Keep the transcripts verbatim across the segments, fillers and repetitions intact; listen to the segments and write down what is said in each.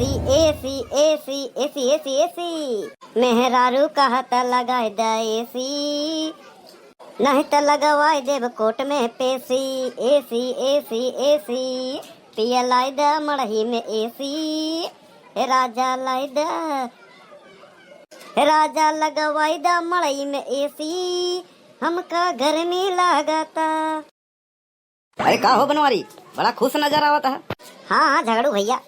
AC, AC, AC, AC, AC, AC. मेहरारू कहत लगाए द एसी, नहीं त लगवाए देब कोर्ट में पेशी। एसी, एसी, एसी, पिया लाई द मड़ही में एसी। हे राजा लाई द, हे राजा लगवाई द मड़ही में एसी, हमका गर्मी लागता। अरे का हो बनवारी, बड़ा खुश नजर आवत है। हाँ, हाँ, झगड़ू भैया,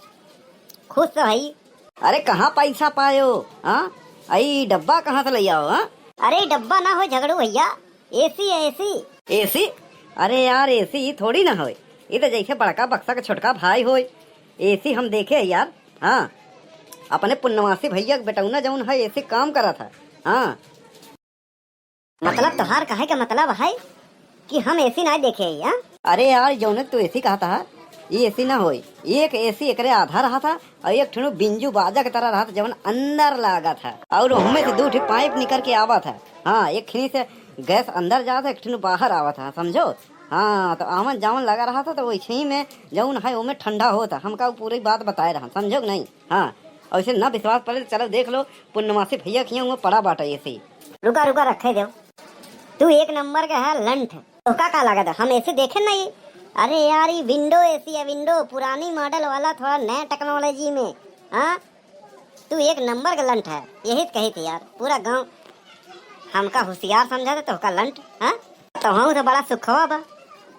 खुश तो हई। अरे कहाँ पैसा पायो, हाँ? अई डब्बा कहाँ से लइ आओ, हाँ? अरे डब्बा ना हो झगड़ू भैया, एसी है, एसी। एसी? अरे यार, एसी थोड़ी ना होय, ई तो जैसे बड़का बक्सा के छोटका भाई होय। एसी हम देखे है यार, हाँ, अपने पुन्नवासी भैया के बेटौना जौन है, एसी काम करत है, हाँ। मतलब तोहार कहे के मतलब है कि हम एसी नाहीं देखे ही, हाँ? अरे यार, जौने तू एसी कहत ह, ई एसी ना होई। एक एसी एकरे आधा रहत ह और एक ठिनु बिंजू बाजा के तरह रहत, जौन अंदर लागत ह और ओहमे से दू ठे पाइप निकर के आवत ह। हाँ, एक ठिनी से गैस अंदर जात ह, एक ठिनु बाहर आवत ह, समझो? हाँ, तो आवन जावन लगा रहत ह, तो वैसे ही में जौन है, ओमे ठंडा होत ह। हमका उ पूरी बात बताए रहन, समझो कि नहीं? हाँ, ऐसे ना विश्वास पड़े तो चलो देख लो, पुन्नवासी भैया के हियाँ पड़ा बाटा एसी। रुका, रुका, रखे दो। तू एक नंबर का है लंठ। तोहका का लागत है, हम एसी देखे नहीं? अरे यार, ई विंडो एसी है, विंडो, पुरानी मॉडल वाला, थोड़ा नया टेक्नोलॉजी में। हाँ, तू एक नंबर का लंठ है, यही तो कही थी यार, पूरा गाँव हमका होशियार समझा था, तोहका लंठ। हाँ, तोहूँ तो बड़ा सुखवा बा,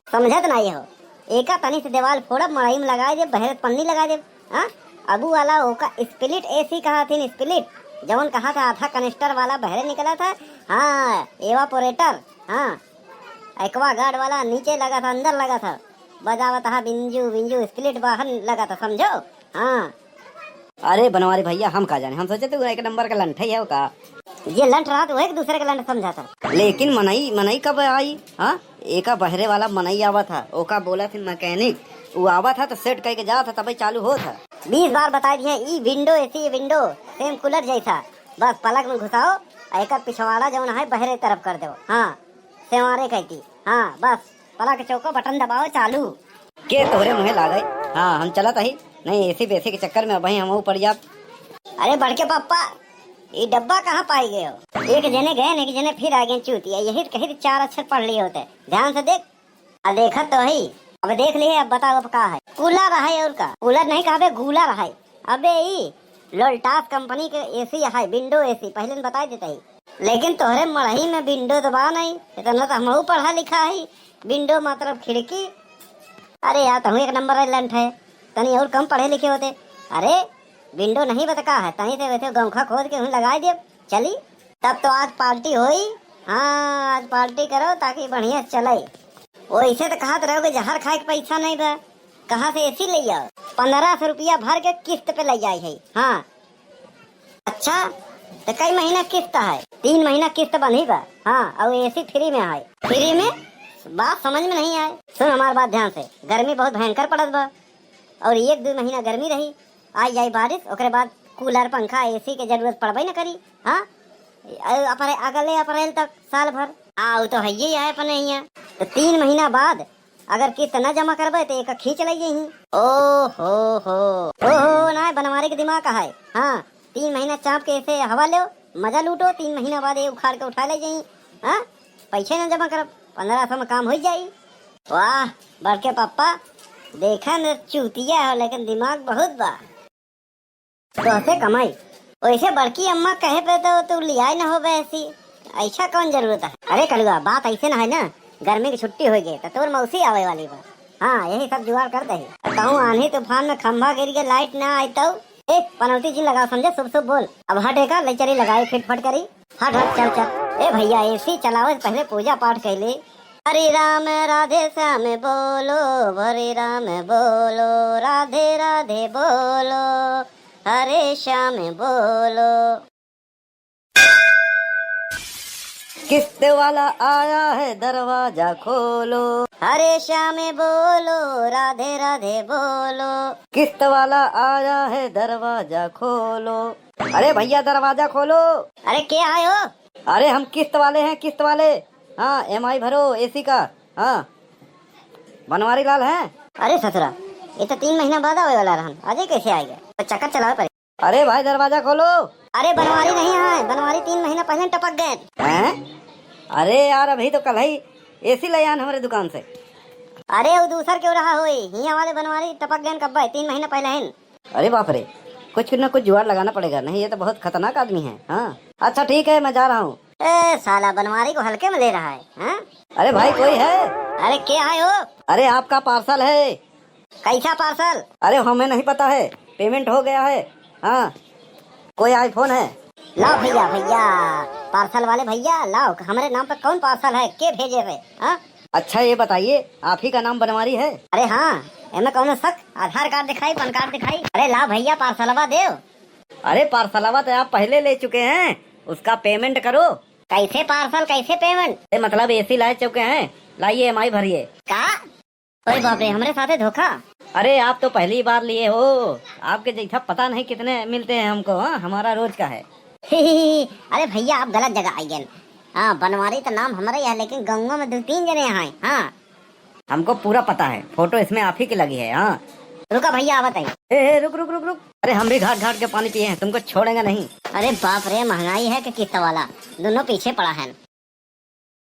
समझत नाहीं हो। एका तनी से देवाल फोड़ब, मड़ई में लगाए देब, बहरे पन्नी लगाए देब। हाँ, अबू वाला ओका स्प्लिट एसी कहा थी, स्प्लिट, जौन कहा था आधा कनिस्टर वाला बहरे निकला था। हाँ, एवापोरेटर। हाँ, एक्वा गार्ड वाला नीचे लगा था, अंदर लगा था, बजावत हा बिंजू बिंजू, स्प्लिट बाहर लगा था, समझो? हाँ। अरे बनवारी भैया, हम का जाने, हम सोचे तू एक नंबर का लंठ है का? ये लंठ रहा तो एक दूसरे का लंठ समझा था। लेकिन मनई, मनई कब आई? हाँ, एका बहरे वाला मनई आवा था, ओका बोला थे मैकेनिक, उ आवा था तो सेट करके जा था, तबे चालू हो था। बीस बार बताई दिए, ई window AC, window same cooler जैसा, बस प्लग में घुसाओ, एका पिछवाड़ा जौन है बहरे तरफ कर दो। हाँ, सेवारे कहती। हाँ, बस प्लग चौको, बटन दबाओ, चालू। के तोहरे मुँहे लागे? हाँ, हम चलत ही। नहीं, एसी बेसी के चक्कर में अबहीं हमहू पड़ जाब। अरे बड़के पप्पा, ई डब्बा कहाँ पाई गए हो? एक जने गए, एक जने फिर आ गए चूतिया। यही तो कही थी, चार अक्षर पढ़ लिए होते। ध्यान से देख। आ देखत तो ही। अब देख लिए, अब बताओ अब का है? कूलर है और का? कूलर नहीं कहबे, गूलर है। अबे ई लोल्टास कंपनी के एसी है, विंडो एसी, पहले न बताई देते ही। लेकिन तोहरे मड़ही में विंडो तो बा नहीं, इतना तो हमहू पढ़ा लिखा ही। विंडो मतलब खिड़की। अरे यार, तहूँ एक नंबर है लंठ है, तनी और कम पढ़े लिखे होते। अरे विंडो नहीं बता का है, तनी से वैसे गौखा खोद के हूँ लगाई दे, चली। तब तो आज पार्टी होई। हाँ, आज पार्टी करो ताकि बढ़िया चले। वैसे तो कहत रहो कि जहर खाए के पैसा नहीं बा, कहाँ से एसी ले आओ? पन्द्रह सौ रुपया भर के किस्त पे ले जाए है। हाँ, अच्छा, तो कई महीना किस्त है? तीन महीना किस्त बंधी बा। हाँ, और एसी फ्री में है। फ्री में? बात समझ में नहीं आए। सुन हमार बात ध्यान से, गर्मी बहुत भयंकर पड़त बा, और एक दो महीना गर्मी रही, आई जाई बारिश, ओकरे बाद कूलर, पंखा, एसी के जरूरत पड़बे न करी। हाँ, अ-, अप्रैल, अगले अप्रैल तक साल भर। आ, उ तो है ही है अपने हियाँ। तो तीन महीना बाद अगर किस्त न जमा करबे तो एक खींच ले जइहीं। ओ हो हो, ओ हो, ना बनवारी के दिमाग है। हाँ, तीन महीना चाप के ऐसे हवा लो, मजा लूटो, तीन महीना बाद ये उखाड़ के उठा ले जइहीं। हाँ, पैसे न जमा करब, पन्द्रह सौ में काम हो जाई। वाह, बड़के पप्पा, देखा न चूतिया हो, लेकिन दिमाग बहुत बा। तोहसे कमाई। वैसे बड़की अम्मा कहे पे तो तू लियाए न होबे एसी, ऐसा कौन जरूरत है? अरे कलुआ, बात ऐसे न है ना, गर्मी की छुट्टी हो गई तो तोर मौसी आवे वाली बा। हाँ, यही सब जुगाड़ कर दे। कहूँ आंधी तूफान में खंभा गिर के लाइट ना आई तो? ए, पनौती जिन लगाओ समझे, शुभ शुभ बोल। अब हट एका, ले चली लगाई फिट फट करी। हट, हट, चल, चल। ए भैया, एसी चलावे से पहले पूजा पाठ कैली। हरे राम राधे श्याम बोलो, हरे राम बोलो, राधे राधे बोलो, हरे श्याम बोलो। किस्त वाला आया है, दरवाजा खोलो। हरे श्याम बोलो, राधे राधे बोलो। किस्त वाला आया है, दरवाजा खोलो। अरे भैया, दरवाजा खोलो। अरे, के आए हो? अरे, हम किस्त वाले हैं, किस्त वाले। हाँ, ईएमआई भरो एसी का। हाँ, बनवारी लाल हैं। अरे ससुरा, ये तो तीन महीना बाद आवे वाला रहन, आज ही कैसे आ गया? तो चक्कर चलावे पड़े। अरे भाई, दरवाजा खोलो। अरे बनवारी नहीं है, बनवारी तीन महीना पहले टपक गए। हैं? अरे यार, अभी तो कल ही एसी ले आन हमारे दुकान से। अरे वो दूसर क्यों रहा होई, हियां वाले बनवारी टपक गए कब्बे, तीन महीना पहले हैं। अरे बाप रे, कुछ ना कुछ जुगाड़ लगाना पड़ेगा, नहीं ये तो बहुत खतरनाक आदमी है। हाँ, अच्छा ठीक है, मैं जा रहा हूँ। ए साला, बनवारी को हल्के में ले रहा है, हाँ? अरे भाई, कोई है? अरे क्या है हो? अरे आपका पार्सल है। कैसा पार्सल? अरे हमें नहीं पता है, पेमेंट हो गया है। हाँ, कोई आईफोन है? लाओ भैया, भैया, पार्सल वाले भैया, लाओ, हमारे नाम पे कौन पार्सल है, के भेजे हुए? हाँ? अच्छा ये बताइए, आप ही का नाम बनवारी है? अरे हाँ, एमे कौनो शक? आधार कार्ड दिखाई, पैन कार्ड दिखाई। अरे लाओ भैया, पार्सलवा देव। अरे पार्सलवा तो आप पहले ले चुके हैं, उसका पेमेंट करो। कैसे पार्सल, कैसे पेमेंट? अरे मतलब एसी ला चुके हैं, लाइए ईएमआई भरिए। का? अरे बाप रे, हमरे साथे धोखा। अरे आप तो पहली बार लिए हो, आपके जैसा पता नहीं कितने मिलते हैं हमको। हाँ, हमारा रोज का है। अरे भैया, आप गलत जगह आई गए। हाँ, बनवारी तो नाम हमारा ही है, लेकिन गंगवा में दो तीन जने हैं। हाँ, हमको पूरा पता है, फोटो इसमें आप ही की लगी है। हाँ, रुका भैया, आवत है। ए, ए, रुक रुक रुक रुक। अरे हम भी घाट घाट के पानी पिए हैं, तुमको छोड़ेंगे नहीं। अरे बाप रे, महंगाई है कि किस्त वाला, दोनों पीछे पड़ा है।